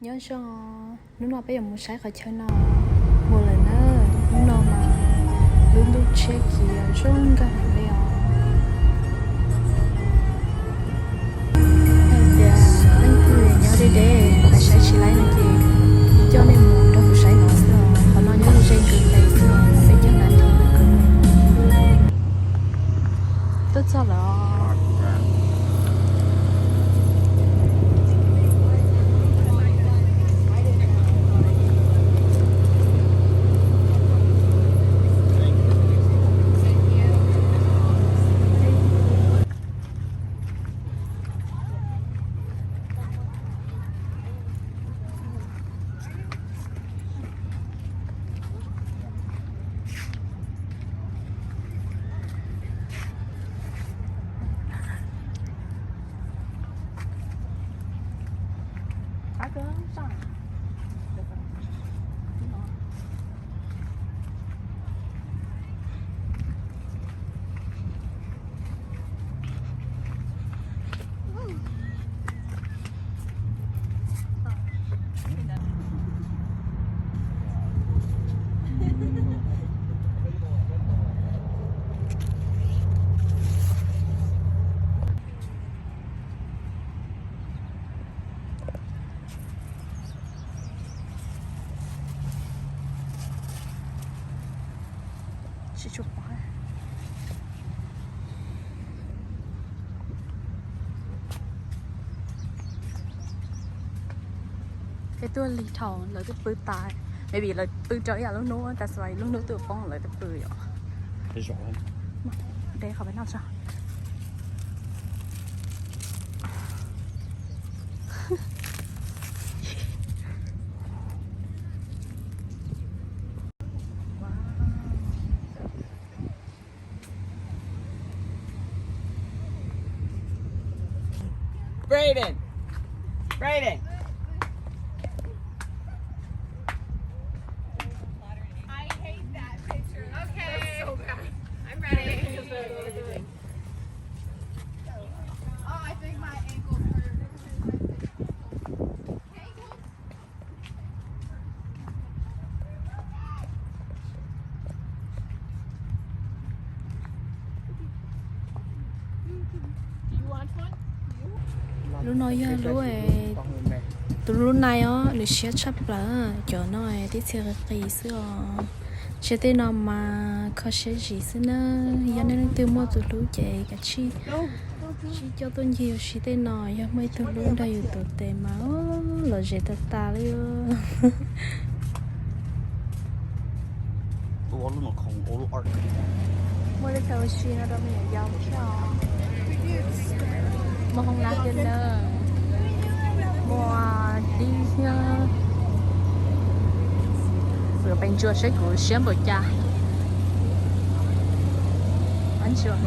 Nyob zoo, hnub no peb yuav mus saib qhov chaw no mus lawm na. Hnub no mas lub ntuj tshiab khiv zoo nkauj heev li os. Yog tias leej twg nyob deb deb, saib tsis laib no ces coj nej mus nrog kuv saib no xwb os. Qhov no nyob ze ze nkawd tes xwb os, peb caug nas this. Tuaj txog lawm os. Peb tuaj lig thaum lawv twb pw tas, maybe lawv pw rau ib yam lub hnub, tas xwb lub hnub twb poob lawv twb pw yom. De qhov peb noj tso. Brayden! Brayden! I hate that picture. Okay. That's so bad. I'm ready. Oh, I think my ankles hurt. Lub no yog lub, tus lub nai os, nws siab tshaj plaws. Cov no tib txhia qis qis xwb os. Tsis tej no mas kho siab zim xwb na. Yog nej leej twg muaj tus hlub ces kav tsij sib coj tuaj ncig ua si tej no. Yog muaj ib tug hlub nrog yus tuav tes mas los zem tas tas li. Muaj tej chaw ua si no rau me nyuam yaus thiab os. Muaj hoob nab thiab na. Muaj dib thiab. Kuv yuav pes ntsuas seb kuv siab npaum cas. Ntsuas.